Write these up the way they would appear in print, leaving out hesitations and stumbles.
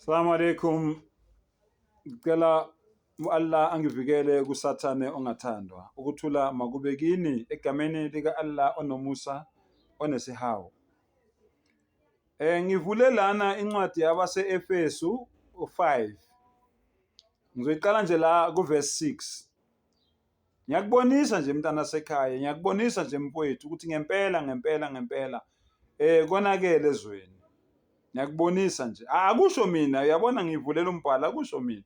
Assalamu alaikum. Ngicela u-Allah angivikele kuSathane ongathandwa. Ukuthula makube kini egameni lika-Allah onomusa onesihawu. Ngivule lana incwadi yabase-Efesu 5. Ngizoyiqala nje la kuverse 6. Ngiyakubonisa nje mntana sekhaya, ngiyakubonisa nje mfowethu ukuthi ngempela ngempela ngempela konakele ezweni. Ngiyakubonisa nje. Akusho mina, uyabona ngivulela umbhalo, akusho mina.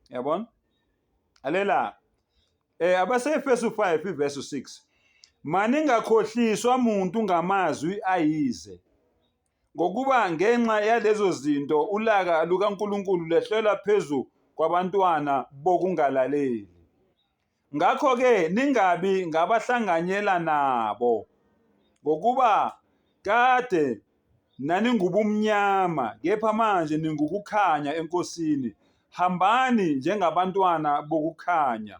Uyabona? Alela. AbaseEfesu 5 iverse 6. Maningakhohliswa muntu ngamazwi ayize. Ngokuba ngenxa yalezo zinto ulaka lukaNkulunkulu lwehlela phezu kwabantwana bokungalaleli. Ngakho-ke ningabi ngabahlanganyela nabo, ngokuba kade naningubumnyama, kepha manje ningukukhanya eNkosini. Hambani njengabantwana bokukhanya,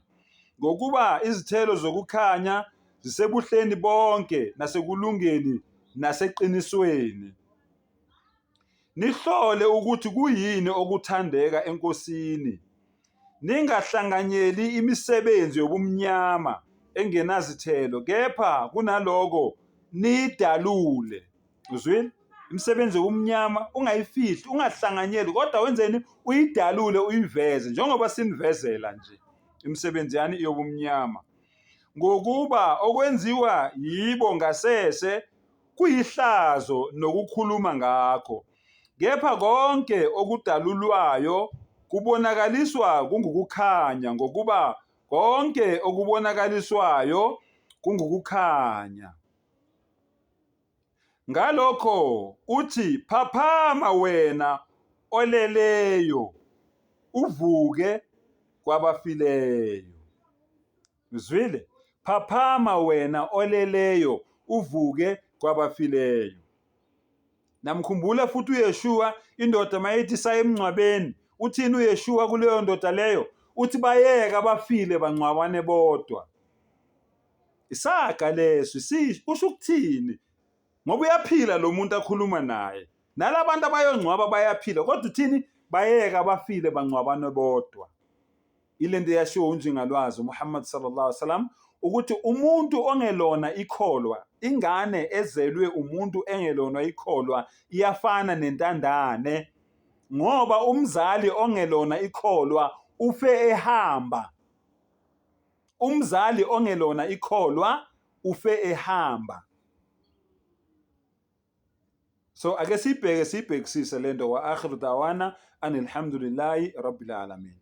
ngokuba izithelo zokukhanya zisebuhleni bonke nasekulungeni naseqinisweni. Nihlole ukuthi kuyini okuthandeka eNkosini. Ningahlanganyeli imisebenzi yobumnyama engenazithelo, kepha kunaloko niyidalule. Uzwile? Imisebenzi yobumnyama ungayifihli, ungahlanganyeli, kodwa wenzeni? Uyidalule, uyiveze njengoba sinivezela nje imisebenzi yani yobumnyama. Ngokuba okwenziwa yibo ngasese kuyihlazo nokukhuluma ngakho. Kepha konke okudalulwayo kubonakaliswa kungukukhanya, ngokuba konke okubonakaliswayo kungukukhanya. Ngalokho uthi, Phaphama wena oleleyo, uvuke kwabafileyo. Uzwile? Phaphama wena oleleyo, uvuke kwabafileyo. Namkhumbula futhi uYeshua, indoda mayethi saye emngcwabeni, uthini uYeshua kuleyo ndoda leyo? Uthi bayeke abafile bangcwabane bodwa. Isaga leso, usho ukuthini? Ngoba uyaphila lo muntu akhuluma naye. Nalabantu abayongcwaba bayaphila, kodwa uthini? Bayeke abafile bangcwabane bodwa. Ile nto eyashiwo uNjingalwazi uMuhammad sallallahu alaihi wasallam ukuthi umuntu ongelona ikholwa, ingane ezelwe umuntu engelona ikholwa iyafana nentandane, ngoba umzali ongelona ikholwa ufe ehamba. Umzali ongelona ikholwa ufe ehamba. So ake siyibheke siyibhekisise lento wa akhiru dawana anilhamdulillahi rabbil alamin.